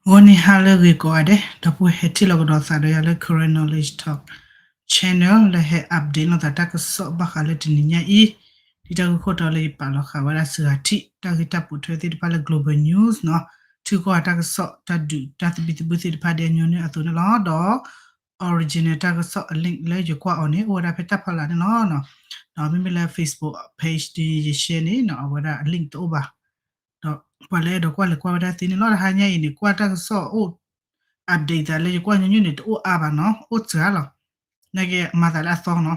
ဂီၤနံၤဟါလၢအဂ့ၤကိးဂၤဒဲး, ဒီပုၢ်ဝဲၢ်ဟဲထံၣ်လိာ်ကဒီးသးဒီးယၤလၢ Karen Knowledge Talk Channel လၢဟဲ update လိာ်သးတၢ်ကစီၣ်ဘၣ်ဃးလၢတနံၤညါအံၤ, ဒ်တၢ်ဂ့ၢ်ခိၣ်တီလၢယပာ်လီၤဃာ်ဝဲဒၣ်စှၤထံၣ် တၢ်ဂ့ၢ်တၢ်ပိာ်ထွဲသ့ၣ်တဖၣ်လၢ global news နီၤ, ထုကီၢ်တၢ်ကစီၣ် တၢ်ဒုးတၢ်သဘံၣ်သဘုၣ်သ့ၣ်တဖၣ်ဒ်အညီနုၢ်အသိးန့ၣ်လီၤ. ဒီး original တၢ်ကစီၣ်အ link လၢယကွၢ်အီၤန့ၣ် အိၣ်ဝဲဒၣ်ဖဲတၢ်ဖီလာ်န့ၣ်လီၤ. ဒီးမ့မ့ၢ်လၢ Facebook page ဒီးယ share န့ၣ်နီၤ အဝဲဒၣ်အ link တအိၣ်ဘၣ်. ဒီးပှၤလၢအဲၣ်ဒိးကွၢ်လဲၤကွၢ်ဝဲဒၣ်သ့န့ၣ်လီၤ. တဟါညါအံၤန့ၣ် ကွၢ်တၢ်ကစီၣ်အိၣ် update သးလၢယကွၢ်ညီနုၢ်န့ၣ် တအိၣ်အါဘၣ်နီၤ, အိၣ်စှၤလီၤ. နာ်က့အမၤသးလၢအသီနီၤ.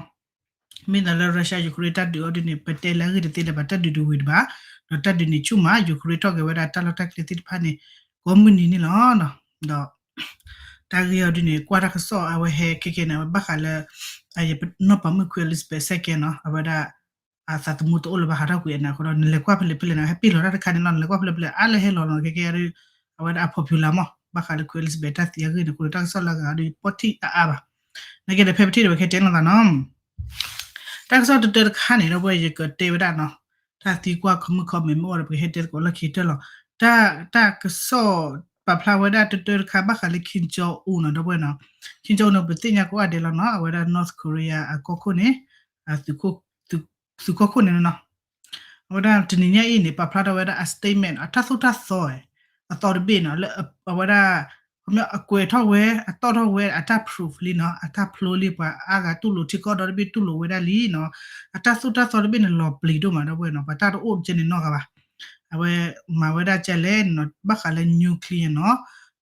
မ့ၢ်သးလၢ Russia Ukraine တၢ်ဒုးအီၤဒ်န့ၣ် ပတဲလၢအဂ့ၢ်တသ့လၢၤဘၣ်, တၢ်ဒုးတဝံၤတဘၣ်, ဒီးတၢ်ဒုးန့ၣ်ဆူၣ်မး Ukraine ထီၣ်က့ၤဝဲဒၣ်တၢ်လီၢ်တၢ်ကျဲသ့ၣ်တဖၣ်န့ၣ် ကိးမုၢ်နံၤန့ၣ်လီၤ. ဒီး တၢ်ဂ့ၢ်အီၤဒ်န့ၣ် ကွၢ်တၢ်ကစီၣ်အဝဲဟဲခဲကဲန့ၣ် အဝဲဘၣ်ဃးလၢ နီၢ်ပၤမုၣ် Queen Elizabeth Second နီၤ, အဝဲဒၣ် အသးသမူတအိၣ်လၢၤဘၣ် ဟးထီၣ်ကွံာ်အနၤအဃိဒီး နလဲၤကွၢ်ဖဲလဲၣ်ဖဲလဲၣ်န့ၣ် ဟဲပ့ၢ်လီၤတၢ်တခါန့ၣ်လီၤ. နလဲၤကွၢ်ဖဲလဲၣ်ဖဲလဲၣ် အါလၢဟဲလီၤနီၤ, ခဲကဲ အဝဲဒၣ်အ popular မး ဘၣ်ဃးလၢ Queen Elizabeth တၢ်သံအဂ့ၢ်န့ၣ်အဃိဒီး တၢ်ကစီၣ်လၢအဂၤဒီး ပီၣ်ထံၣ်အါအါဘၣ်. နာ်က့ဒီး ဖဲပထံၣ်ဒီး ပကဟဲတဲလိာ်သးနီၤ. တၢ်ကစီၣ်တတၢတခါန့ၣ် ဒီပုၢ်ဝဲၢ်ယကတဲဝဲဒၣ်နီၤ, တၢ်သံကွၢ် comment မ့ၢ်အိၣ်ဒီး ပကဟဲတဲသကိးလၢခံကတၢၢ်လီၤ. တၢ် တၢ်ကစီၣ်ပာ်ဖျါဝဲဒၣ်တတၢတခါဘၣ်ဃးလၢ Kim Jong Un နီၤ ဒီပုၢ်ဝဲၢ်နီၤ. Kim Jong Un န့ၣ် ပသ့ၣ်ညါကိးဂၤဒဲးလီၤနီၤ, အဝဲဒၣ် North Korea အကီၢ်ခိၣ်န့ၣ် သုးကီၢ်ခိၣ်န့ၣ်နီၤ. အဝဲဒၣ်တနံၤညါအံၤန့ၣ် ပာ်ဖျါထီၣ်ဝဲဒၣ်အ statement အတၢ်သိၣ်တၢ်သီ အသီတဘ့ၣ်နီၤ လၢအဝဲဒၣ် ခီပညီအကွဲးထီၣ်ဝဲ အတီၣ်ထီၣ်ဝဲအတၢ် proof လံနီၤ, အတၢ်ဖျိလံ ပှၤအါဂၤတူၢ်လိာ်ထံကီၢ်ဒီတဘ့ၣ်တူၢ်လိာ်ဝဲဒၣ်လံနီၤ. အတၢ်သိၣ်တၢ်သီတဘ့ၣ်န့ၣ် လီၤပျံၤဒိၣ်မး ဒီပုၢ်ဝဲၢ်နီၤ, ပှၤတၢ်တအိၣ်ကဲန့ၣ်နီတဂၤဘၣ်. အဝဲမၤဝဲဒၣ်ကဲလဲၣ်နီၤ ဘၣ်ဃးလၢ nuclear နီၤ,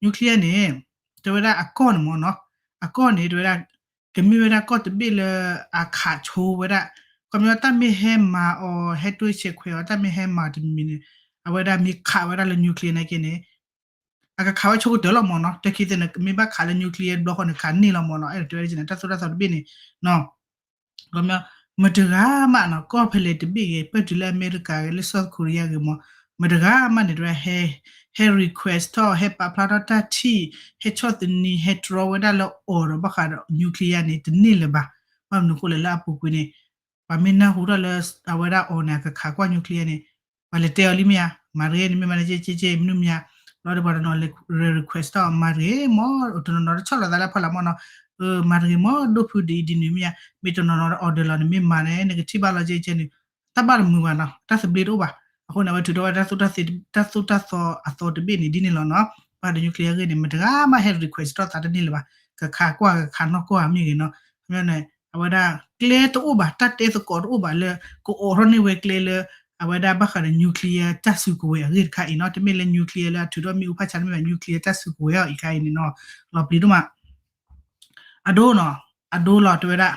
nuclear န့ၣ် တဲဝဲဒၣ်အကီၢ်န့ၣ်မ့ၢ်နီၤ, အကီၢ်န့ၣ် တဲဝဲဒၣ် ကမ့ၢ်ဝဲဒၣ်ကီၢ်တဘ့ၣ်လၢအခးဆိဝဲဒၣ်, ခီပညီတၢ်မ့ၢ်ဟဲမၤအီၤ ဟဲတွဲဆဲးခွဲးအီၤ တၢ်မ့ၢ်ဟဲမၤတမံၤမံၤန့ၣ် အဝဲဒၣ်မ့ၢ်ခးဝဲဒၣ်လၢ nuclear နာ်က့န့ၣ် အကခးဝဲဆိကတၢၢ်လီၤမ့ၢ်နီၤ, တၢ်ခံသ့ၣ်န့ၣ် မ့ၢ်ဘၣ်ခးလၢ nuclear တဘျီဃီန့ၣ် ခးန့ၢ်လီၤမ့ၢ်နီၤ, အဲၣ်ဒိးတဲဝဲဒၣ်ကဲန့ၣ် တၢ်သိၣ်တၢ်သီတဘ့ၣ်န့ၣ်နီၤ ခီပညီ မတဂၤမးနီၤ ကီၢ်ဖဲလဲၣ်တဘ့ၣ်ဂ့ၤ ပၢၢ်တုၤလၢအမဲရကၤဂ့ၤ လၢ South Korea ဂ့ၤမ့ၢ် မတဂၤမးန့ၣ် တဲဝဲဒၣ် ဟဲ request ထီၣ် ဟဲပာ်ဖျါထီၣ်တၢ်ထံၣ် ဟဲဆီၣ်သနံး ဟဲတြီဝဲဒၣ်လၢအီၤဒီး ဘၣ်ဃးဒီး nuclear န့ၣ် တန့ၢ်လၢၤဘၣ်. ဘၣ်မနုၤအဃိလဲၣ် လၢအပူၤကွံာ်န့ၣ် ပှၤမ့ၢ်နၢ်ဟူထီၣ်လၢ အဝဲဒၣ်အီၤန့ၣ် အကခးကွၢ် nuclear န့ၣ် ပှၤလဲၤတဲအီၤလံမ့ၢ်ဧါ, မၤတဂ့ၤ နမ့ၢ်မၤန့ၣ် ကဲကဲကဲ မနုၤမ့ၢ်ဧါ, လီၤဒီးပှၤတနီၤလဲၤ request ထီၣ် မၤတဂ့ၤမ့ၢ် တနီၤနီၤတဆီၣ်လီၤသးလၢအဖီလာ်မ့ၢ်နီၤ, မၤတဂ့ၤမ့ၢ် ဒိၣ်ဖုဒ်အံၤဒ်နုၤမ့ၢ်ဧါ, မ့ၢ်တနီၤနီၤဒီး order လီၤန့ၣ် မ့ၢ်မၤန့ၣ် နကထံၣ်ဘၣ်လီၤကဲကဲန့ၣ် တၢ်ဘၣ်တမုာ်ဘၣ်နီၤ, တၢ်သဘျ့တအိၣ်ဘၣ်. အဃိန့ၣ် အဝဲထုးထီၣ်ဝဲဒၣ် တၢ်သိၣ်တၢ်သီအသီတဘ့ၣ်န့ၣ် ဒ်န့ၣ်လီၤနီၤ. ဘၣ်ဒီး nuclear အဂ့ၢ်န့ၣ် မတဂၤမးဟဲ request ထီၣ်သးတန့ၢ်လၢၤဘၣ်. ကခးကွၢ်ကခးနီၢ်ကီၢ်ဧါမ့ၢ်ဂ့ၤနီၤ, ခီပညီန့ၣ် အဝဲဒၣ်ကျဲတအိၣ်ဘၣ် တၢ်တဲသကိးတအိၣ်ဘၣ်လၢ ကအိးထီၣ်န့ၢ်ဝဲကျဲလၢ အဝဲဒၣ်ဘၣ်ဃးဒီး nuclear တၢ်စုကဝဲၤအဂ့ၢ်တခါအံၤနီၤ, တမ့ၢ်လၢ nuclear လၢအထုးထီၣ်မ့ၣ်အူဖးဆါတမ့ၢ်ဘၣ် nuclear တၢ်စုကဝဲၤအံၤတခါအံၤန့ၣ်နီၤ, လီၤပျံၤဒိၣ်မး အဒိနီၤ, အဒိလီၤတဲဝဲဒၣ်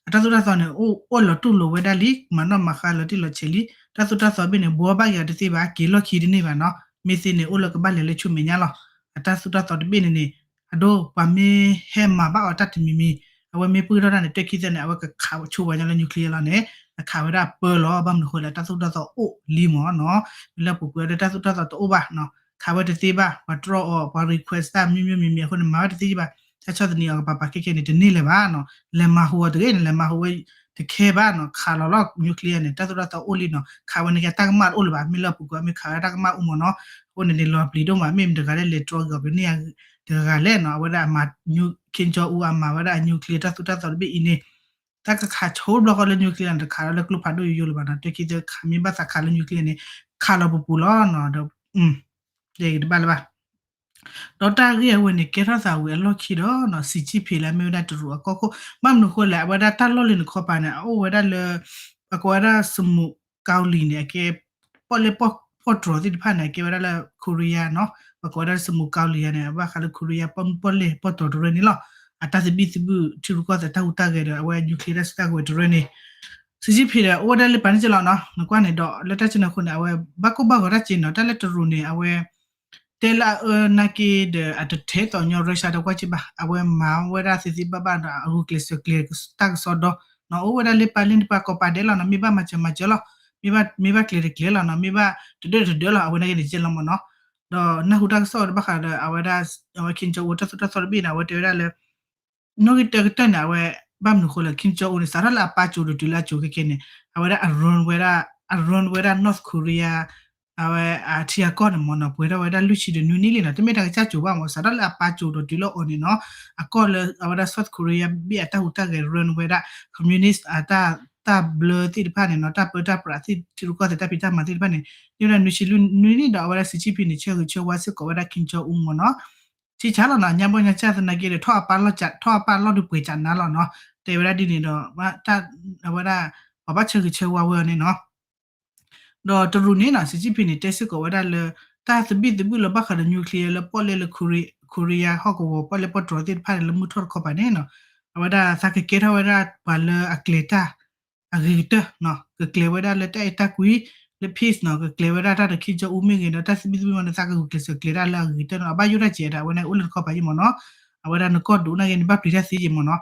အတၢ်သိၣ်တၢ်သီန့ၣ် အိၣ်လီၤတူၢ်လိာ်ဝဲဒၣ်လံ, မၤနီၣ်မၤဃါလီၤတံၢ်လီၤဆဲးလံ, တၢ်သိၣ်တၢ်သီတဘ့ၣ်န့ၣ် ဘှီဘၣ်က့ၤအီၤတသ့ဘၣ်, က့ၤလီၢ်ခံတန့ၢ်ဘၣ်နီၤ, မ့ၢ်သ့န့ၣ် အိၣ်လၢကဘၣ်လဲၤလၢဆူမဲာ်ညါလီၤ. အတၢ်သိၣ်တၢ်သီတဘ့ၣ်န့ၣ်န့ၣ် အဒိပှၤမ့ၢ်ဟဲမၤဘၣ်အီၤတၢ်တမံၤမံၤ, အဝဲမ့ၢ်ပှၢ်ထီၣ်တၢ်န့ၣ် တၢ်ခံသ့န့ၣ် အဝဲကခးဆိဝဲညါလၢ nuclear လီၤန့ၣ်, အခးဝဲဒၣ်ပၢလီၤ, ဘၣ်မနုၤဃိလဲၣ် တၢ်သိၣ်တၢ်သီအိၣ်လံမ့ၢ်နီၤ, မ့ၢ်လၢပူၤကွံာ်ဒီးတၢ်သိၣ်တၢ်သီတအိၣ်ဘၣ်နီၤ, ခးဝဲတသ့ဘၣ်, ပှၤတြီအီၤ, ပှၤ request တၢ်မံၤမံၤမံၤမံၤအဃိန့ၣ် မၤဝဲတသ့ဘၣ်, တၢ်ဆီၣ်သနံးအီၤကပၤပၤခဲခဲန့ၣ် တန့ၢ်လၢၤဘၣ်နီၤ, လဲၤမၤဟူအီၤတဂ့ၤန့ၣ် လဲၤမၤဟူဝဲတခဲဘၣ်နီၤ, ခးလီၤလီၤ nuclear န့ၣ် တၢ်သိၣ်တၢ်သီအိၣ်လံနီၤ, ခးဝဲန့ၣ်က့တၢ်ကမၣ်တအိၣ်လၢၤဘၣ်, မ့ၢ်လၢအပူၤကွံာ်မ့ၢ်ခးဝဲတၢ်ကမၣ်အိၣ်မ့ၢ်နီၤ, အဃိန့ၣ်န့ၣ် လီၤပျံၤဒိၣ်မး, မ့ၢ်မတဂၤလၢလဲၤတြီက့ၤအီၤကန့ၢ်တဂၤလဲၣ်နီၤ, အဝဲဒၣ်အမၤ Kim Jong Un အမၤဝဲဒၣ်အ nuclear တၢ်သိၣ်တၢ်သီတဘ့ၣ်အံၤန့ၣ် တၢ်ကခးဆိတဘျီဃီလၢ nuclear န့ၣ် တခးလီၤလၢကျိဖးဒိၣ်ယိယိလၢၤဘၣ်နီၤ, တၢ်ခံသ့ခးမ့ၢ်ဘၣ်သးခးလၢ nuclear န့ၣ် ခးလီၤပူၤပူၤလီၤနီၤ, ဒီး တဘၣ်လၢၤဘၣ်. ဒီးတၢ်ဂ့ၢ်အဝဲန့ၣ် ကဲထီၣ်သးဝံၤအလီၢ်ခံဒီးနီၤ စံၣ်ကၠံၣ်ဖ့းလၢအမ့ၢ်ဝဲဒၣ်တရူးအကီၢ်ခိၣ်, ဘၣ်မနုၤအဃိလဲၣ် အဝဲဒၣ်တၢ်လီၢ်လံၤန့ၣ်ခီပၤန့ၣ် အအိၣ်ဝဲဒၣ်လၢ အကိးဝဲဒၣ် စမူးကီလံၤန့ၣ် အကဲ ပီၣ်လဲၣ်ပီၣ်တြီၤသ့ၣ်တဖၣ်န့ၣ် အကဲဝဲဒၣ်လၢ Korea နီၤ, ပှၤကိးဝဲဒၣ် စမူးကီလံၤယါန့ၣ် ဘၣ်ဃးလၢ Korea ပီၣ်မုၢ်ပီၣ်လဲၣ်ပီၣ်တြီၤတရၢန့ၣ်လီၤ, အတၢ်သဘံၣ်သဘုၣ်ထံရူၢ်ကီၢ်သဲးတၢ်ဟူးတၢ်ဂဲၤဒီး အဝဲ nuclear တၢ်စုတၢ်ကဝဲၤတရၢန့ၣ် စံၣ်ကၠံၣ်ဖ့းဒီး အိၣ်ဝဲဒၣ်လၢပာ်န့ၢ်က့လီၤနီၤ, နကွၢ်န့ၣ်ဒီး လၢတၢ်ကၠိန့ၣ်အဃိန့ၣ် အဝဲဘၣ်ကိၢ်ဘၣ်ဂီၤတၢ်က့နီၤ, တၢ်လၢတရူးန့ၣ် အဝဲ တဲလၢအအၢနာ်က့ဒီး အတထဲသိးညီ Russia တကွၢ်က့ဘၣ်, အဝဲမၤဝဲဒၣ်သ့သ့ဘၣ်ဘၣ်ဒီး အဂုာ်ကျဲးစၢးကျဲးတၢ်ကစီဒီ, အိၣ်ဝဲဒၣ်လၢပာ်လ့ၣ်တပၤကိးပၤဒဲးလီၤနီၤ, မ့ၢ်ဘၣ်မၤစၢၤမၤစၢၤလီၤ, မ့ၢ်ဘၣ်ကျဲးတကျဲးလီၤနီၤ, မ့ၢ်ဘၣ်တဒၢတဒၢလီၤ, အဝဲနာ်က့န့ၣ်ကဲလီၤမ့ၢ်နီၤ, ဒီးနၢ်ဟူတၢ်ကစီၣ်ဒီးဘၣ်ဃးဒီး အဝဲဒၣ် အဝဲ Kim Jong Un တၢ်သိၣ်တၢ်သီတဘ့ၣ်န့ၣ် အဝဲတဲဝဲဒၣ်လၢ နီၣ်ဂံၢ်တၢကတၢၢ်န့ၣ် အဝဲ ဘၣ်မနုၤအဃိလဲၣ် Kim Jong Un န့ၣ် စးထီၣ်လၢအပၢ်ကၠိဒီးတုၤလၢအကၠိခဲခဲန့ၣ် အဝဲဒၣ်အ run ဝဲဒၣ် အ run ဝဲဒၣ် North Korea အဝဲအထံအကီၢ်န့ၣ်မ့ၢ်နီၤ ပှဲၤထီၣ်ဝဲဒၣ်လွံၢ်ဆံဒီးနွံနံၣ်လံနီၤ တမ့ၢ်တၢ်ကစၢ်ကိၤဘၣ်မ့ၢ် စးထီၣ်လၢအပၢ်ကိၤဒီးတုၤလၢအီၤန့ၣ်နီၤ အကီၢ်လၢအဝဲဒၣ် South Korea ဘ့ၣ်အတၢ်ဟူးတၢ်ဂဲၤ run ဝဲဒၣ် communist အတၢ် တၢ်ဘျၢသ့ၣ်တဖၣ်န့ၣ်နီၤ တၢ်ပၢတၢ်ပြးသ့ၣ် ထံရူၢ်ကီၢ်သဲးတၢ်ဖံးတၢ်မၤသ့ၣ်တဖၣ်န့ၣ် န့ၢ်ဝဲဒၣ်နွံဆံလွံၢ်နံၣ်ဒီး အဝဲဒၣ် Xi Jinping န့ၣ် ဆၢဂ့ၤဆၢဝါစ့ၢ်ကီးဝဲဒၣ် Kim Jong Un မ့ၢ်နီၤ ထံဆါလီၤနီၤ ညါဘီညါကၢ်သနာ်က့ဒီး ထီၣ်အပၢ်လီၢ်ကၢ် ထီၣ်အပၢ်လီၢ်ဒုးပှဲၤကၢ်နါလီၤနီၤ တဲဝဲဒၣ်ဒ်န့ၣ်ဒီး အဝဲဒၣ် ပှၤဘၣ်ဆၢဂ့ၤဆၢဝါဝဲအီၤန့ၣ်နီၤ ဒီးတရူးန့ၣ်နီၤ Xi Jinping န့ၣ် တဲစ့ၢ်ကီးဝဲဒၣ်လၢ တၢ်သဘံၣ်သဘုၣ်လၢဘၣ်ဃးဒီး nuclear လၢပီၣ်လဲၣ်လၢ Korea ဟီၣ်ကဝီၤ ပီၣ်လဲၣ်ပီၣ်တြီၤသ့ၣ်တဖၣ်န့ၣ် လၢမုၢ်ထီၣ်တခီပၤန့ၣ်နီၤ အဝဲဒၣ်သးကကဲထီၣ်ဝဲဒၣ်ပှၤလၢအကျဲၤတၢ် အဂ့ၤကတၢၢ်နီၤ ကကျဲၤဝဲဒၣ်လၢတၢ်အဲၣ်တၢ်ကွံ လၢ peace နီၤ ကကျဲၤဝဲဒၣ်တၢ်ဒီး Kim Jong Un မ့ၢ်ဂ့ၤဒီး တၢ်သဘံၣ်သဘုၣ်မ့ၢ်ဒီး သးကဂုာ်ကျဲးစၢးကျဲၤတၢ်လၢအဂ့ၤကတၢၢ်နီၤ အဘၣ်ယိၣ်တၢ်ကဲးဒၣ် အဝဲန့ၣ်အိၣ်လၢနခီပၤယံၣ်မ့ၢ်နီၤ အဝဲဒၣ်နကီၢ်ဒိၣ်နာ်က့န့ၣ် ဘၣ်ပျံၤတၢ်သ့ယံၣ်မ့ၢ်နီၤ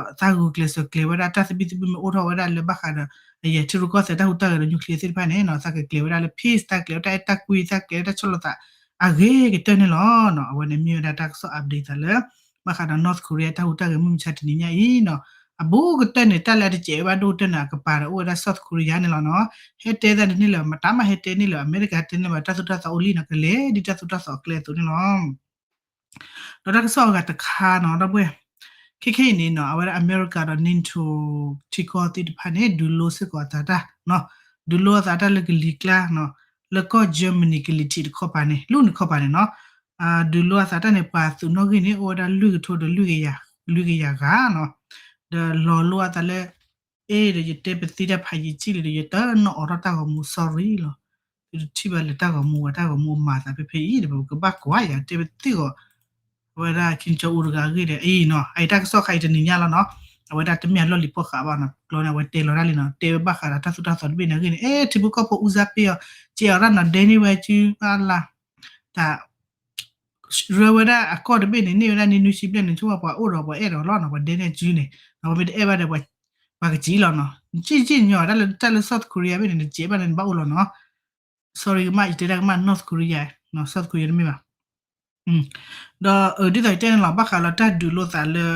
ဒီးသးကဂုာ်ကျဲးစၢးကျဲၤဝဲဒၣ်တၢ်သဘံၣ်သဘုၣ်မ့ၢ်အိၣ်ထီၣ်ဝဲဒၣ်လၢဘၣ်ဃးဒီး အယဲၢ်ထံရူၢ်ကီၢ်သဲးတၢ်ဟူးတၢ်ဂဲၤဒီး nuclear သ့ၣ်တဖၣ်န့ၣ်နီၤ သးကကျဲၤဝဲဒၣ်လၢ peace သးကျဲၤဝဲတၢ်အဲၣ်တၢ်ကွံ သးကျဲၤဝဲတၢ်ဆီၣ်လီၤသး အဂ့ၤကတၢၢ်န့ၣ်လီၤနီၤ အဝဲန့ၣ်မ့ၢ်ဝဲဒၣ်တၢ်ကစီၣ် update သးလၢ ဘၣ်ဃးဒီး North Korea တၢ်ဟူးတၢ်ဂဲၤမုၢ်မဆါတနံၤညါအံၤနီၤ အဘူးကတၢၢ်န့ၣ် တၢ်လၢအတစဲးဘၣ်ဒိၣ်ကတၢၢ်န့ၣ် အကပၤဒီးအိၣ်ဝဲဒၣ် South Korea န့ၣ်လီၤနီၤ ဟဲတဲသးတန့ၢ်လၢၤ မတၤမးဟဲတဲန့ၢ်လၢၤ အမဲရကၤတဲန့ၢ်ဘၣ် တၢ်သိၣ်တၢ်သီအိၣ်လံနီၤ ကလဲၤဒ်တၢ်သိၣ်တၢ်သီအကျဲအသိးန့ၣ်လီၤ ဒီးတၢ်ကစီၣ်အဂၤတခါနီၤ ဒီပုၢ်ဝဲၢ် ခဲခဲအံၤန့ၣ်နီၤ အဝဲဒၣ်အမဲရကၤဒီး NATO ထံကီၢ်သ့ၣ်တဖၣ်န့ၣ် ဒုးလိစ့ၢ်ကီးအသးတၢ် ဒုးလိအသးတၢ်လၢကလံၤကျါနီၤ လၢကီၢ် Germany ကလံၤထံးတခီပၤန့ၣ် လၢန့ၣ်ခီပၤန့ၣ်နီၤ ဒုးလိအသးတၢ်န့ၣ် ပှၤသုးနီၣ်ဂံၢ်န့ၣ် အိၣ်ဝဲဒၣ်လွံၢ်ကထိဒီး လွံၢ်ကယၤဂၤနီၤ ဒီးလီၤလိအသးလၢ အ့ၣ် ဒီးယတဲပသံတၢ်ဖးယံာ်ကံၣ်လံဒီး ယတနီၣ်အီၤထီၣ်တၢ်ဂီၤမူ sorry လီၤ သုတထံၣ်ဘၣ်လၢတၢ်ဂီၤမူဝဲ တၢ်ဂီၤမူအမၤသးဖဲဖဲအံၤ ဒီးပကဘၣ်ကွၢ်ယၤတဲပသံဂီၢ် အဝဲဒၣ် Kim Jong Un တဂၤအဂ့ၢ်ဒီး အံၤနီၤ အအံၤတၢ်ကစီၣ်ခါအံၤတနံၤညါလီၤနီၤ အဝဲဒၣ်တမ့ၢ်အလီၢ်လံၤဖီဃာ်ဘၣ်နီၤ ကျီန့ၣ် အဝဲတဲလီၤတၢ်လံနီၤ တဲဝဲဘၣ်ဃးဒီးတၢ်သိၣ်တၢ်သီတဘ့ၣ်န့ၣ်အဂ့ၢ်န့ၣ် အဲ ထံဖိကီၢ်ဖိအူစါပ့ၢ်အီၤ ကဲအီၤရၣ်နီၤ ဒဲန့ၢ်ဝဲစုအလၢ် တၢ် ရၢဝဲဒၣ်အကီၢ်တဘ့ၣ်န့ၣ် န့ၢ်ဝဲဒၣ်န့ၢ်နွံဆံဘျဲၣ်န့ၣ် ဆိပှၤအိၣ်ဒီးပှၤအဲၣ်ဒိးလီၤနီၤ ပှၤဒဲန့ၢ်စုန့ၣ် ပမ့ၢ်တအဲၣ်ဘၣ်ဒီး ပှၤကစံးလီၤနီၤ ကံၣ်ကံၣ်ညီ တၢ်လၢ South Korea ဘ့ၣ်န့ၣ် နစဲးဘၣ်န့ၣ် နဘၣ်အိၣ်လီၤနီၤ sorry ကမၣ် ယတဲဒၣ်ကမၣ် North Korea South Korea တမ့ၢ်ဘၣ် ဒီးဒ်သိးယတဲန့ၣ်လီၤ ဘၣ်ဃးလီၤတၢ်ဒုးလိသးလၢ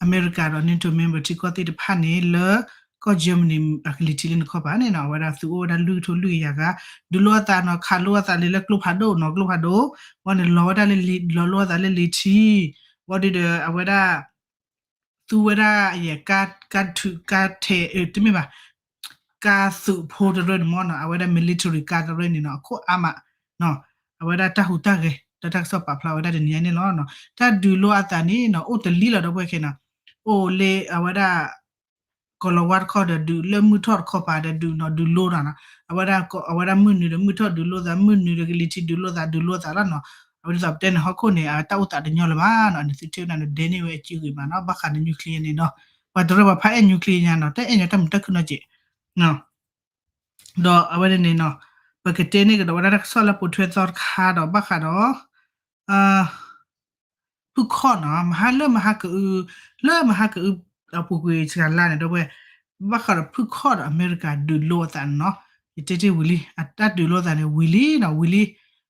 အမဲရကၤဒီး NATO member ထံကီၢ်သ့ၣ်တဖၣ်န့ၣ် လၢကီၢ် Germany အကလံၤထံးလၢနခီပၤန့ၣ်နီၤ အဝဲဒၣ်သုးအိၣ်ဝဲဒၣ်လွံၢ်ကထိလွံၢ်ကယၤဂၤ ဒုးလိအသးနီၤ ခးလိအသးလၢကျိဖးဒိၣ်နီၤ ကျိဖးဒိၣ် ဝဲန့ၣ်လီၤဝဲဒၣ်လၢ လီၤလိအသးလၢလံၤထံ ဝဲဒၣ်ဒီးအဝဲဒၣ် သူဝဲဒၣ်ယဲၢ် ကါထုးကါထဲး တမ့ၢ်ဘၣ် ကါသုးဖိတရၢန့ၣ်မ့ၢ်နီၤ အဝဲဒၣ် military ကါတရၢန့ၣ်နီၤ အခိၣ်အါမး အဝဲဒၣ်တၢ်ဟူးတၢ်ဂဲၤ ဒီးတၢ်ကစီၣ်ပာ်ဖျါဝဲဒၣ်တနံၤညါန့ၣ်လီၤ. တၢ်ဒုးလိအသးန့ၣ်နီၤ အိၣ်တလံလီၤဒီပုၢ်ဝဲၢ်ခဲနီၤ အိၣ်လၢအဝဲဒၣ် ကီၤလၤဝါတခီဒီးဒုး လၢမုၢ်ထီၣ်တခီပၤဒီးဒုးနီၤ ဒုးလိနီၤ အဝဲဒၣ် အဝဲဒၣ်မုၢ်နုာ်ဒီးမုၢ်ထီၣ်ဒုးလိသး မုၢ်နုာ်ဒီးကလံၤထံးဒုးလိသး ဒုးလိသးလီၤနီၤ. အဝဲဒ်သိးပတဲန့ၣ် ဟီၣ်ခိၣ်န့ၣ် အတၢ်အိၣ်သးတညီလၢၤဘၣ်နီၤ နသုထံၣ်ဝဲဒၣ်နဒဲန့ၢ်ဝဲအစုဂ့ၤမးနီၤ ဘၣ်ဃးဒီး nuclear န့ၣ်နီၤ ပှၤတရၢပှၤဖးအဲၣ် nuclear ညါနီၤ တအဲၣ်ညါတၢ်မုာ်တၢ်ခုၣ်နီတစဲး ဒီးအဝဲန့ၣ်န့ၣ်နီၤ ပကတဲန့ၢ်ကဒီးဝဲဒၣ်တၢ်ကစီၣ်လၢပိာ်ထွဲသီတခါဒီးဘၣ်ဃးဒီး ဖုၣ်ခီၣ်နီၤ မဟါလၢမဟါကအု လၢမဟါကအု အပူၤကွံာ်စှၤလါန့ၣ် ဒီပုၢ်ဝဲၢ် ဘၣ်ဃးဒီးဖုၣ်ခီၣ်ဒီးအမဲရကၤဒုးလိအသးန့ၣ်နီၤ ယတဲတ့ၢ်ဝံၤလံ အတၢ်ဒုးလိအသးန့ၣ်ဝံၤလံနီၤ ဝံၤလံ ဝံ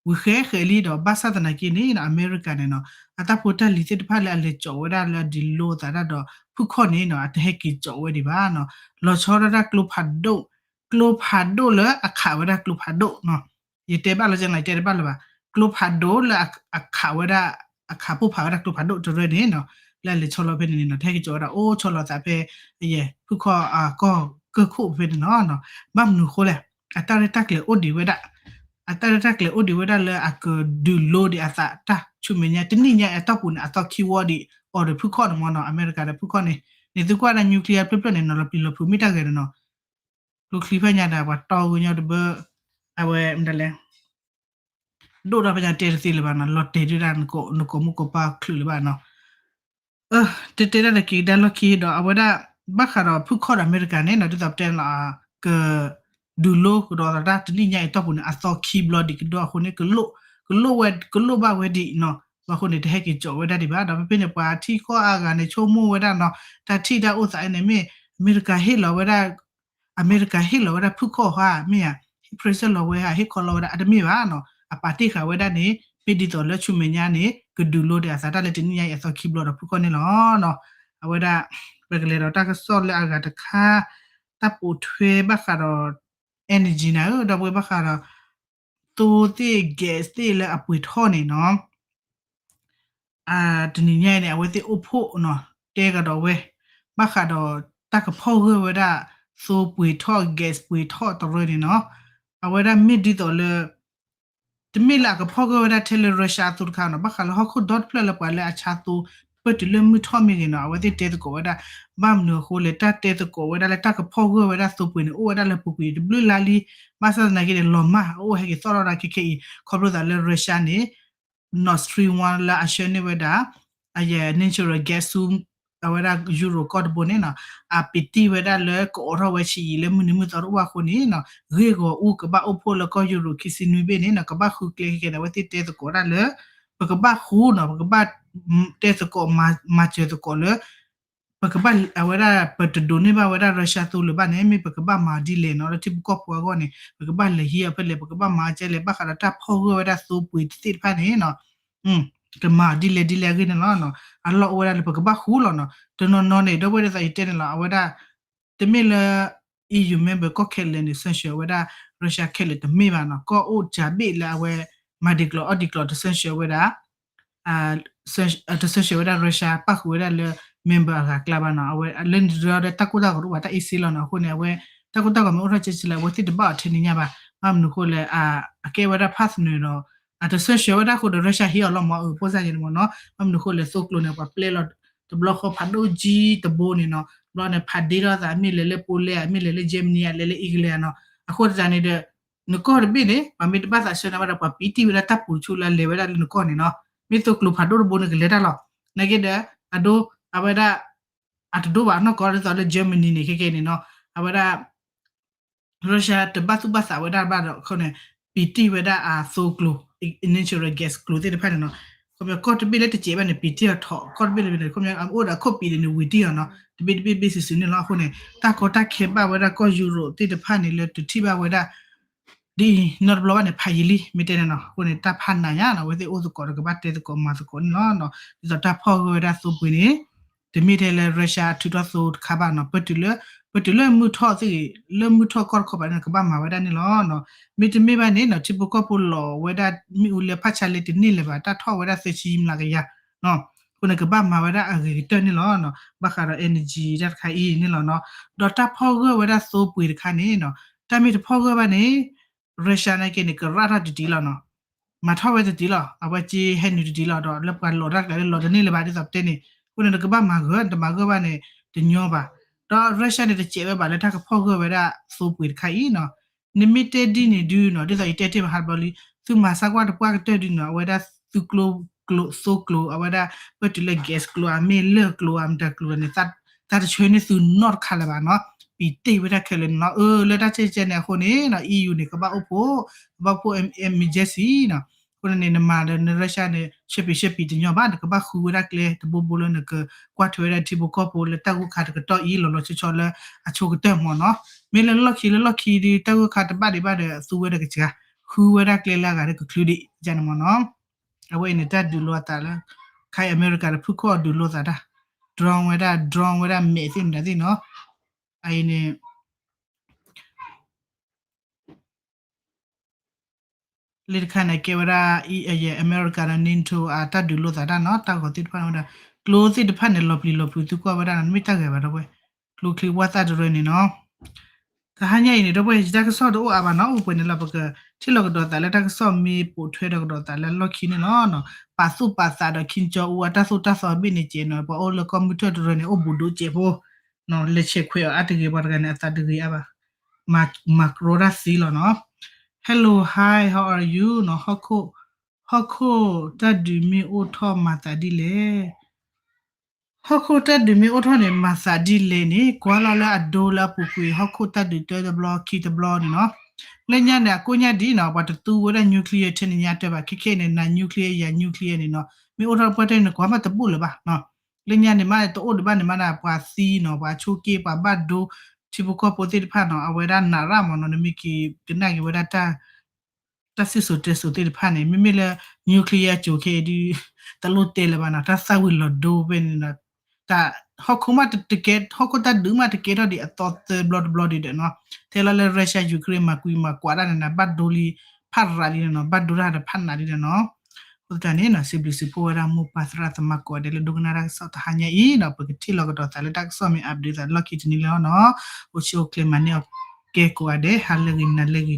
ၤဃဲဃဲလံဒီး ဘၣ်ဆၣ်သနာ်က့န့ၣ်နီၤ အမဲရကၤန့ၣ်နီၤ အတၢ်ဖိတၢ်လံၤသ့ၣ်တဖၣ်လၢအလဲၤကၠီးဝဲဒၣ်လၢအဒုးလိအသးတၢ်ဒီး ဖုၣ်ခီၣ်န့ၣ်နီၤ အတဟဲက့ၤကၠီးဝဲဒံးဘၣ်နီၤ လီၤဆီဒၣ်တၢ်ကျိဖးဒိၣ် ကျိဖးဒိၣ်လၢအခးဝဲဒၣ်ကျိဖးဒိၣ်နီၤ ယတဲဘၣ်လီၤကဲနီၤ ယတဲတဘၣ်လၢၤဘၣ် ကျိဖးဒိၣ်လၢအခးဝဲဒၣ် အခးပိၢ်ဖးဝဲဒၣ်ကျိဖးဒိၣ်တရၢန့ၣ်နီၤ လၢအလဲၤဆီလီၤဖဲန့ၣ်န့ၣ်နီၤ တဟဲက့ၤကၠီးဝဲဒၣ်အိၣ်ဆီလီၤသးဖဲ အယဲၢ် ဖုၣ်ခီၣ်အကီၢ်ကၢၢ်ခိၣ်ဖဲန့ၣ်နီၤ ဘၣ်မနုၤအဃိလဲၣ် အတၢ်ရဲၣ်တၢ်ကျဲၤအိၣ်ဒံးဝဲဒၣ် အတၢ်ရဲၣ်တၢ်ကျဲၤအိၣ်ဒံးဝဲဒၣ်လၢအကဒုးလိဒံးအသးတၢ်ဆူမဲာ်ညါ တနံၣ်ညါအတီၢ်ပူၤန့ၣ် အသီခံဝီဒံး အီၤဒီးဖုၣ်ခီၣ်န့ၣ်မ့ၢ်နီၤ အမဲရကၤဒီးဖုၣ်ခီၣ်န့ၣ် န့ၣ်သုကွၢ်ဒၣ် nuclear ဖျၢၣ်ဖျၢၣ်န့ၣ်နီၤ လီၤပျံၤလီၤဖုးမ့ၢ်တၢ်ဂဲၤန့ၣ်နီၤ ကျိချံဖဲညါဒီးပှၤတီဂုၤညီတဘၢ အဝဲမတၤလဲၣ် ဒိၣ်ဒီးဖဲညါတဲတသ့လၢၤဘၣ်နီၤ လီၤတဲာ်ဒုးဒၣ်နကိးမူကိးပှၢ်ချုးလၢၤဘၣ်နီၤ တဲတဲဒၣ်တက့ၤကဒါလီၢ်ခံဒီး အဝဲဒၣ် ဘၣ်ဃးဒီးဖုၣ်ခီၣ်ဒီးအမဲရကၤန့ၣ်နီၤ ဒ်သိးပတဲလီၤ က ဒုးလိကဒီးသးတၢ်တနံၣ်ညါအံၤတီၢ်ပူၤန့ၣ် အသီခံဘျီဒံးကဒီးအဃိန့ၣ် ကလိၣ်ဝဲ ကလိၣ်ဘၣ်ဝဲဒံးနီၤ ဘၣ်အဃိန့ၣ် တဟဲက့ၤကၠီးဝဲဒၣ်ဒံးဘၣ် ဒီးဖဲဖဲန့ၣ် ပှၤထံကီၢ်အါဂၤန့ၣ် ဆိကမိၣ်ဝဲဒၣ်နီၤ တၢ်ထံၣ်တၢ်အိၣ်သးအံၤန့ၣ်မ့ၢ် အမဲရကၤဟ့ၣ်လီၤဝဲဒၣ် အမဲရကၤဟ့ၣ်လီၤဝဲဒၣ်ဖုၣ်ခီၣ်ဧါ မ့ၢ်ဧါ ဟ့ၣ် present လီၤဝဲဧါ ဟ့ၣ်ခီလီၤဝဲဒၣ် အတမ့ၢ်ဘၣ်နီၤ အပာ်တ့ၢ်ဃာ်ဝဲဒၣ်န့ၣ် မ့ၢ်ဒ်သိးလၢဆူမဲာ်ညါန့ၣ် ကဒုးလိဒံးအသးတၢ်လၢတနံၣ်ညါအံၤအသီခံဘျီဒီးဖုၣ်ခီၣ်န့ၣ်လီၤနီၤ အဝဲဒၣ် ပကလဲၤဒီးတၢ်ကစီၣ်လၢအဂၤတခါ တၢ်ပိာ်ထွဲဘၣ်ဃးဒီး energy နၤဧၢ ဒီပုၢ်ဝဲၢ်ဘၣ်ဃးဒီး သိသ့ၣ် gas သ့ၣ်လၢအပှ့ၤထီၣ်န့ၣ်နီၤ တနံၤညါအံၤန့ၣ် အဝဲသ့ၣ်အိၣ်ဖှိၣ်နီၤ တဲကဒီးဝဲ ဘၣ်ဃးဒီးတၢ်ကဖီၣ်ဂၢၢ်ဝဲဒၣ် သိပှ့ၤထီၣ် gas ပှ့ၤထီၣ်တရၢန့ၣ်နီၤ အဝဲဒၣ်မ့ၢ်ဒ်သိးလၢ တမ့ၢ်လၢအကဖီၣ်ဂၢၢ်ဝဲဒၣ်ထဲလၢ Russia အသိတခါနီၤ ဘၣ်ဃးလၢဟီၣ်ခိၣ်ဒီတဖျၢၣ်လၢပှၤလၢအဆါသိ ပၢၢ်တုၤလၢမုၢ်ထီၣ်မ့ၢ်ဂ့ၤနီၤ အဝဲသ့ၣ်တဲသကိးဝဲဒၣ် ဘၣ်မနုၤအဃိလဲၣ် တၢ်တဲသကိးဝဲဒၣ်လၢတၢ်ကဖီၣ်ဂၢၢ်ဝဲဒၣ်သိပှ့ၤန့ၣ် အိၣ်ဝဲဒၣ်လၢပူၤကွံာ်တဘျုးလါလံ ဘၣ်ဆၣ်သနာ်က့န့ၣ် လီၤမၢ် အအိၣ်ဟဲက့ၤသီၣ်ထီၣ်ဒၣ်ခဲခဲအံၤ ခီဖျိသးလၢ Russia န့ၣ် Nord Stream one လၢအဆှၢန့ၢ်ဝဲဒၣ် အ natural gas ဆူ အဝဲဒၣ် Europe ကီၢ်တဘိန့ၣ်နီၤ အပံးတံၢ်ဝဲဒၣ်လၢကအိးထီၣ်ဝဲဆံးယံာ်လၢမုၢ်နံၤမုၢ်သီတအိၣ်အဃိန့ၣ်နီၤ ဂ့ၢ်ဂီၤအူကဘၣ်အိၣ်ဖှိၣ်လၢကီၢ် Europe ခံဆံနွံဘ့ၣ်န့ၣ်နီၤ ကဘၣ်ဃုကျဲခဲခဲန့ၣ် အဝဲသ့ၣ်တဲသကိးဒၣ်လၢ ပကဘၣ်ဃုနီၤ ပကဘၣ် တဲသကိးမၤစၢၤသကိးလၢ ပကဘၣ်အဝဲဒၣ် ပတဒိးန့ၢ်ဘၣ်ဝဲဒၣ် Russia သိလၢၤဘၣ်န့ၣ် မ့ၢ်ပကဘၣ်မၤဒ်လဲၣ်နီၤ လၢထံဖိကီၢ်ဖိအဂီၢ်န့ၣ် ပကဘၣ်လဲၤဟံးအီၤဖဲလဲၣ် ပကဘၣ်မၤအီၤကဲလဲၣ် ဘၣ်ဃးဒီးတၢ်ဖီၣ်ဂၢၢ်ဝဲဒၣ်သိပှ့ၤသ့ၣ်တဖၣ်န့ၣ်နီၤ ကမၤအီၤဒ်လဲၣ်ဒ်လဲၣ်အဂ့ၢ်န့ၣ်လီၤ. အလီၢ်အိၣ်ဝဲဒၣ်လၢပကဘၣ်ဃုလီၤနီၤ တနီၤနီၤန့ၣ် ဒီပုၢ်ဝဲၢ်ဒ်သိးယတဲန့ၣ်လီၤ အဝဲဒၣ် တမ့ၢ်လၢ E U member ကီၢ်ခဲလၢာ်န့ၣ် sanction ဝဲဒၣ် Russia ခဲလၢာ်တမ့ၢ်ဘၣ်နီၤ ကီၢ်အိၣ်ကၢဘ့ၣ်လၢအဝဲ မၤဒံးကျိၤအီၣ်ဒံးကျိၤ တ sanction ဝဲဒၣ် တ sanction ဝဲဒၣ် Russia ပၣ်ဃုာ်ဝဲဒၣ်လၢ member အဂၤကျါဘၣ်နီၤ အဝဲလၢန့ၣ်တရၢဒီးတၢ်ကိၢ်တၢ်ဂီၤတအိၣ်ဘၣ် တၢ်အ့စ့လီၤနီၤ အဃိန့ၣ် အဝဲ တၢ်ကိၢ်တၢ်ဂီၤမ့ၢ်အိၣ်ထီၣ်ကဲကဲလၢ အဝဲသ့ၣ်တဘၣ်အီၤထဲန့ၣ်ညါဘၣ် ဘၣ်မနုၤအဃိလဲၣ် အကဲဝဲဒၣ် partner ဒီး အတ sanction ဝဲဒၣ်အဃိဒီး Russia ဟ့ၣ်အီၤလီၤမ့ၢ်အၢ ပိၢ်စၢ်ယဲန့ၣ်မ့ၢ်နီၤ ဘၣ်မနုၤအဃိလဲၣ် သိကျိၤန့ၣ် ပှၤပျဲလီၤ တဘျီဃီဖးဒိၣ်ကၠံတဘိန့ၣ်နီၤ ဘျီန့ၣ် ဖးဒ့ထီၣ်သးမ့ၢ်လဲၤလၢ Poland မ့ၢ်လဲၤလၢ Germany လဲၤလၢ England နီၤ အဃိသတးန့ၣ်ဒီး နကီၢ်တဘ့ၣ်န့ၣ် ပှၤမ့ၢ်တဘၣ်သးဆၢန့ၣ်ဘၣ်ဒီး ပှၤပံးတံၢ်ဝဲဒၣ်တၢ်ပူၤတဆူလၢလဲၤဝဲဒၣ်လၢနကီၢ်န့ၣ်နီၤ မ့ၢ်သိကျိၤဖးဒိၣ်တဘိန့ၣ်ကလဲၤတၢ်လီၤ နာ်က့ဒီး အဒိ အဝဲဒၣ် အတဒိဘၣ်နီၢ်ကီၢ်ဒ်သိးလၢ Germany န့ၣ် ခဲကဲန့ၣ်နီၤ အဝဲဒၣ် Russia တဘၣ်သူၣ်ဘၣ်သးဝဲဒၣ်ဘၣ်ဒီး အဃိန့ၣ် ပံးတံၢ်ဝဲဒၣ်အသိကျိၤ natural gas ကျိၤသ့ၣ်တဖၣ်န့ၣ်နီၤ ခီပညီကီၢ်တဘ့ၣ်လၢတစဲးဘၣ်န့ၣ် ပံးတံၢ်အီၤထီၣ် ကီၢ်တဘ့ၣ်လၢန့ၣ် ခီပညီအိၣ်ဒီးအခိၣ်ပံးန့ၣ် ဝံၤတံၢ်အီၤနီၤ တဘ့ၣ်တဘ့ၣ်တဘ့ၣ်စုာ်စုာ်န့ၣ်လီၤ အဃိန့ၣ် တၢ်ကီတၢ်ခဲဘၣ်ဝဲဒၣ်ကီၢ် Europe သ့ၣ်တဖၣ်န့ၣ်လၢတထံၣ်ဘၣ်ဝဲဒၣ် ဒ်အံၤ နီတဘျီဘၣ်န့ၣ် ဖးယံာ်လံ မ့ၢ်တဲန့ၣ်နီၤ အဃိန့ၣ် တၢ်ဖးနးညါနီၤ အဝဲသ့ၣ်အိၣ်သကိးဒီးကဘၣ်တဲသကိးမၤသကိးန့ၣ်လီၤ ဒ်သိးတၢ်ဖီၣ်ဂၢၢ်ဝဲဒၣ်သိပှ့ၤန့ၣ် တမ့ၢ်ထဲလၢ Russia အထုးထီၣ်သိတခါဘၣ်နီၤ ပတုၤလၢ ပတုၤလၢမုၢ်ထီၣ်သ့ၣ်ဂ့ၤ လၢမုၢ်ထီၣ်ကီၢ်တခီပၤန့ၣ် ကဘၣ်မၤဝဲဒၣ်န့ၣ်လီၤ မ့တမ့ၢ်ဘၣ်န့ၣ်နီၤ ထံဖိကီၢ်ဖိလီၤဝဲဒၣ်မ့ၣ်အူလၢဖးဆါလၢတန့ၢ်လၢၤဘၣ် တၢ်ထီၣ်ဝဲဒၣ်သၢဆံမျးကယၤ အဃိန့ၣ် ကဘၣ်မၤဝဲဒၣ်အဂ့ၤကတၢၢ်န့ၣ်လီၤ ဘၣ်ဃးဒီး energy တၢ်တခါအံၤန့ၣ်လီၤနီၤ ဒီးတၢ်ဖီၣ်ဂၢၢ်ဝဲဒၣ်သိပှ့ၤတခါန့ၣ်နီၤ တၢ်မ့ၢ်တဖီၣ်ဂၢၢ်ဘၣ်န့ၣ် Russia နာ်က့န့ၣ် ကရၣ်ထီၣ်တတံၤလီၤနီၤ မၤထီၣ်ဝဲတတံၤလီၤ အဝဲက့ဟဲနုာ်တတံၤလီၤ ဒီးလၢပှၤလီၤတၢ်တဂၤလၢလီၤတန့ၢ်လၢၤဘၣ် ဒ်သိးပတဲန့ၣ် အဃိန့ၣ် နကဘၣ်မၤဂၢၢ် နတမၤဂၢၢ်ဘၣ်န့ၣ် တညီဘၣ် ဒီး Russia န့ၣ် တစဲးဝဲဘၣ်လၢတၢ်ကဖီၣ်ဂၢၢ်ဝဲဒၣ်သိပှ့ၤတခါအံၤနီၤ နမ့ၢ်တဲဒ်န့ၣ်ဒုနီၤ ဒ်သိးယတဲတ့ၢ်မဟါတဘျီလံ သုမၤဆါကွၢ်တပှၢ်ကတၢၢ်ဒုနီၤ အဝဲဒၣ်သုကျိ ကျိ သိကျိ အဝဲဒၣ် ပတုၤလၢ gas ကျိ အမ့ၢ်လၢၢ်ကျိ အမတၤကျိန့ၣ် သးတဆှၢန့ၢ်သုနီတခါလၢၤဘၣ်နီၤ ပံးတ့ၢ်ဝဲဒၣ်ခဲလၢာ်န့ၣ်လီၤ အၢ လၢတၢ်ကဲကဲန့ၣ်အဃိန့ၣ်နီၤ E U န့ၣ် ကဘၣ်အိၣ်ဖှိၣ် ကဘၣ်အိၣ်ဖှိၣ် emergency နီၤ အဃိန့ၣ် နမၤဒီးန Russia န့ၣ် ဆှၢပံးဆှၢပံးတညီဘၣ် နကဘၣ်ဃုဝဲဒၣ်ကျဲတဘိဘိလၢနကကွၢ်ထွဲဝဲဒၣ်ထံဖိကီၢ်ဖိလၢတၢ်ဂိၢ်ခါတကတီၢ်အံၤ လီၤလီၤဆီဆီလၢအဆိကတၢၢ်မ့ၢ်နီၤ မ့ၢ်လၢလီၢ်ခံလၢလီၢ်ခံဒု တၢ်ဂိၢ်ခါတဘၣ်ဒံးဘၣ်ဒီး သူဝဲဒၣ်ကစှၤ ဃုဝဲဒၣ်ကျဲလၢအဂၤဒီးကချုးဒံးယါန့ၣ်မ့ၢ်နီၤ အဝဲအံၤန့ၣ် တၢ်ဒုးလိာ်အသးလၢ ခါအံၤအမဲရကၤဒီးဖုၣ်ခီၣ်ဒုးလိာ်သးတၢ် drone ဝဲဒၣ် drone ဝဲဒၣ်မဲာ်သ့ၣ်မတၤသ့ၣ်နီၤ အအံၤန့ၣ် လၢတခါန့ၣ် ကဲဝဲဒၣ် အမဲရကၤဒီး NATO အတၢ်ဒုးလိာ်သးတၢ်နီၤ တၢ်ဂီၤသ့ၣ်တဖၣ်န့ၣ်ဝဲဒၣ် ကျိသ့ၣ်တဖၣ်န့ၣ် လီၤပျံၤလီၤဖုးသုကွၢ်ဝဲဒၣ်နီၤ မ့ၢ်တၢ်ဂ့ၤဘၣ်ဒီးဝဲ ကျိချံဝါသၣ်တရၢန့ၣ်နီၤ တဟါညါအံၤန့ၣ် ဒီပုၢ်ဝဲၢ် ယတၢ်ကစီၣ်တအိၣ်အါဘၣ်နီၤ အိၣ်ပှဲၤန့ၣ်လီၤ ပကထံၣ်လီၤကဒီးသးလၢတၢ်ကစီၣ်မ့ၢ်ပိာ်ထွဲဒီးကဒီးသးလၢလီၢ်ခံန့ၣ်လီၤ. ပာ်သူၣ်ပာ်သးဒီး ခ့ၣ်ကၠီအူအတၢ်သိၣ်တၢ်သီဘ့ၣ်န့ၣ်ကဲးနီၤ ပှၤအိၣ်လၢကီၢ်မုၢ်ထၢၣ်တရၢန့ၣ် အိၣ်ဘူးဒိၣ်စဲးဖိ လဲၤဆဲးခွဲးအီၤအါတဂ့ၤပှၤတဂၤန့ၣ် အသးတဂ့ၤအါဘၣ် မၤကြိးတၢ်သံလီၤနီၤ. Hello, hi, how are you နီၤ ဟီၣ်ခိၣ်တၢ်ဒုးမ့ၢ်အိၣ်ထီၣ်မၤသးဒ်လဲၣ် ဟီၣ်ခိၣ်တၢ်ဒုးမ့ၢ်အိၣ်ထီၣ်န့ၣ် မၤသးဒ်လဲၣ်န့ၣ် ကွၢ်လီၤလၢအဒိလၢအပူၤကွံာ် ဟီၣ်ခိၣ်တၢ်ဒုးတၢတဘျီခံတဘျီန့ၣ်နီၤ. လၢညါန့ၣ် အကိၣ်ညါဒ်နီၤ ပှၤတသူဝဲဒၣ် nuclear ထဲန့ၣ်ညါတၢ်ဘၣ် ခဲခဲအံၤန့ၣ် နၤ nuclear ယၤ nuclear န့ၣ်နီၤ မ့ၢ်အိၣ်ထီၣ်ပှၢ်တၢ်န့ၣ် ကွၢ်မးတဘူၣ်လၢၤဘၣ်နီၤ. လၢညါန့ၣ်မး တအိၣ်ဒံးဘၣ်န့ၣ်မးဒၣ် ပှၤသံနီၤ ပှၤဆိက့ ပှၤဘၣ်ဒိ ထံဖိကီၢ်ဖိသ့ၣ်တဖၣ်နီၤ အဝဲဒၣ်နးရၣ်မးနီၤ နမ့ၢ်က့ၤကနၣ်က့ၤဝဲဒၣ် တၢ်စံၣ်စိၤတဲစိၤသ့ၣ်တဖၣ်န့ၣ် မ့မ့ၢ်လၢ nuclear ကၠိၤခဲအံၤဒုး တလိၣ်တဲလၢၤဘၣ်နီၤ တၢ်သၣ်ဝံၤလီၤဒိဖဲန့ၣ်နီၤ တၢ်ဟီၣ်ခိၣ်မးတကဲ ဟီၣ်ခိၣ်တၢ်ဒုးမးတကဲထီၣ်ဒံးအသီသၢဘျီတဘျီဒံးဒီးနီၤ ထဲလီၤလၢ Russia Ukraine မၤကွံာ်မၤကွၢ်ဒၣ်န့ၣ်နီၤ ဘၣ်ဒိလံ ဖးရးလံန့ၣ်နီၤ, ဘၣ်ဒိတၢ်ဒီးဖးနးလံန့ၣ်နီၤ. အဃိသတးန့ၣ်နီၤ စံးဘျုးစံးဖှိၣ်ဝဲဒၣ်မိၢ်ပၢ်သရၣ်သမါကိးဂၤဒဲးလၢဒိကနၣ်တၢ်ကစီၣ်တဟါညါအံၤဒီး ပကထံၣ်လိာ်ကဒီးသးလၢတၢ်ကစီၣ်မ့ၢ်အါဘျုးသးလီၢ်ခံတနံၤလၢအီၤနီၤ. အိၣ်ဆူၣ်အိၣ်ချ့မၤန့ၢ်အီၤကဲကိးဂၤဒဲး ဟါလၢဂ့ၤနၤလၢဂ့ၤနီၤ.